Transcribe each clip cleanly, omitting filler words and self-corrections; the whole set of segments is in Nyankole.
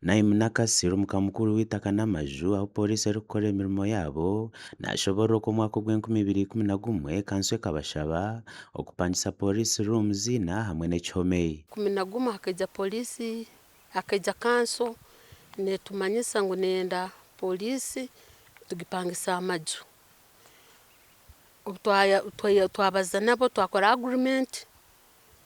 Naim Nakasero Omukama Mukuru w'eitaka n'amaju ahu pooriisi erikukora emirimo yaabo nashoborora oku omwaka ogw'enkumi ibiri ikumi na gumwe kanso ekabashaba okupangisa pooriisi rooms ina hamwe n'ekihome. 11 hakaija pooriisi hakaija kanso netumanyisa ngu neyenda pooriisi tugipangise amaju. Obu twabaza nabo twakora agreement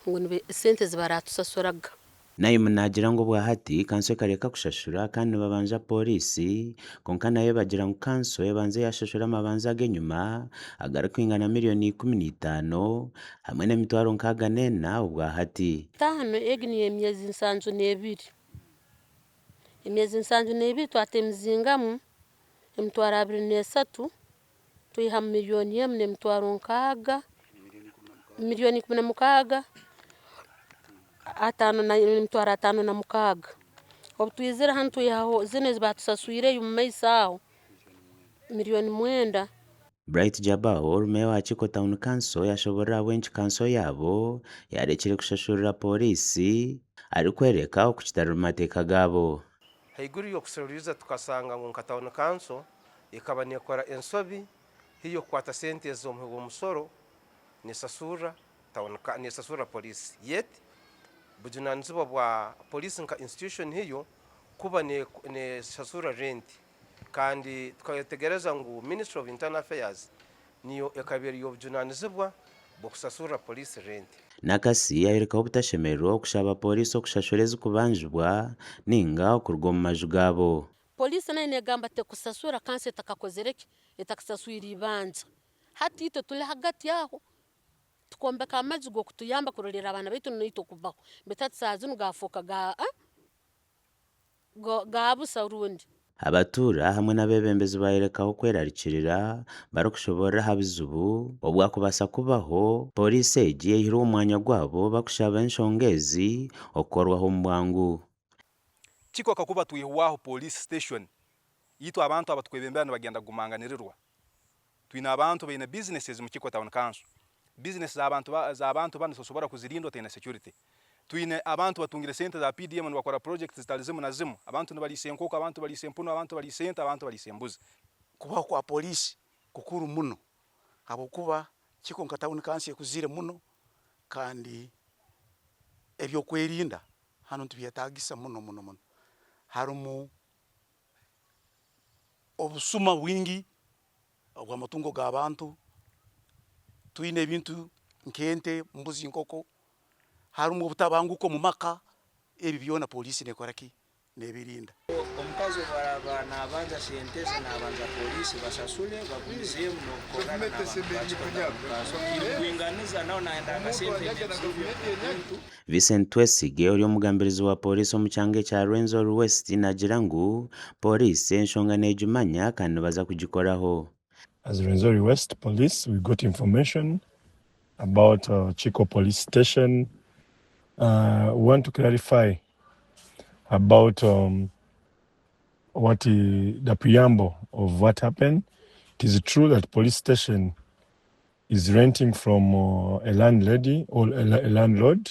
ngu sente ezi baratusasuraga. Naim naagira ngu obwahati kanso ekareka kushashura kandi nibabanja pooriisi kwonka nayo ebagira ngu kanso ebanze yashashura amabanja ag'enyima agarikwingana miriyoni 15 hamwe n'emitwaro 64 obwahati. Taano egi niyo emyezi 72. Emyezi 72 twata emizingamu emitwaro 23 twihamu miriyoni 1 n'emitwaro 60, miriyoni 16 ataano n'emitwaro 56. Obu twizire hanu twihaho zinu ezi baatusaswireyo omu maiso aho, miriyoni 9. Bright Jabao, Meeya wa Kiko Town Council yashoborora ahabw'enki kanso yaabo yarekire kushashurira pooriisi arikworeka oku kitari omu mateeka gaabo. Haiguru y'okuseruliiriza tukasanga ngu nka Town Council ekaba nekora ensobi hi y'okukwata sente ez'omuhi w'omusoro nesasurra town nesasurra police yet bujunanizibwa bwa police nka institution hiyo kuba nesasurra rent kandi tukayetegereza ngu Ministry of Internal Affairs niyo ekaba eri y'obujunanizibwa bw'okusasurra police rent. Nakasi yayorekaho obutashemererwa okushaba police okushashura ezikubanjibwa ninga okuruga omu maju gaabo. Police nayo negamba tekusasura kanso etakakozire ki? Etakasaswire ibanja. Hati itwe tuli hagati aho, tukombeka amaju g'okutuyamba kurolerra abaana baitu naitwe kubaho, baitu hati saaha zinu gafooka ga ga busa rundi. Abatuura hamwe n'abeebembezi bayorekaho kwerarikirira barikushoboorora aha bizibu obwakubaasa kubaho pooriisi egi eihirwe omu mwanya gwabo bakushaba enshonga ezi okukorwaho omu bwangu. Kiko kakuba twihwaho police station, itwe abantu abatukwebembera nibagenda kugumanganirirwa. Twine abantu baine businesses mu Kiko town council. Business z'abantu z'abantu banu tosobora kuzirinda otaine security. Twine abantu batungire sente za PDM nibakora projects zitali zimu na zimu. Abantu nibaliisa enkoko, abantu baliisa empunu, abantu baliisa ente, abantu baliisa embuzi. Kubaho kwa police kukuru muno habwokuba Kiko nka town council ekuzire muno kandi ebyokwerinda hanu nitubyetagisa muno muno muno. Harumu obusuma bwingi obw'amatungo g'abantu, twine ebintu nk'ente, mbuzi, nkoko, harumu obutabanguko omu maka, ebi byona poliisi nekora ki? Nebirinda. Omukazi obu araaba naabanja sente ze naabanja pooriisi basasule bagumizeemu n'okukorana n'abantu ba Kiko Town Council omu bwinganiza nawe naayenda akasente n'ebizibu by'omuntu. Vincent Twesige ori omugambirizi wa Pooriisi omu kyanga ekya Rwenzori West naagira ngu Pooriisi enshonga negimanya kandi nibaza kugikoraho. As Rwenzori West Police we got information about Kiko Police Station. We want to clarify about what the preamble of what happened. It is true that police station is renting from a landlady or a landlord,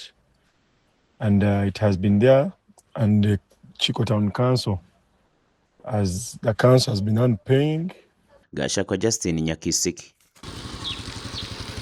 and it has been there, and the Kiko Town Council, as the council has been on paying. Gashakwa Justine, Nyakisiki.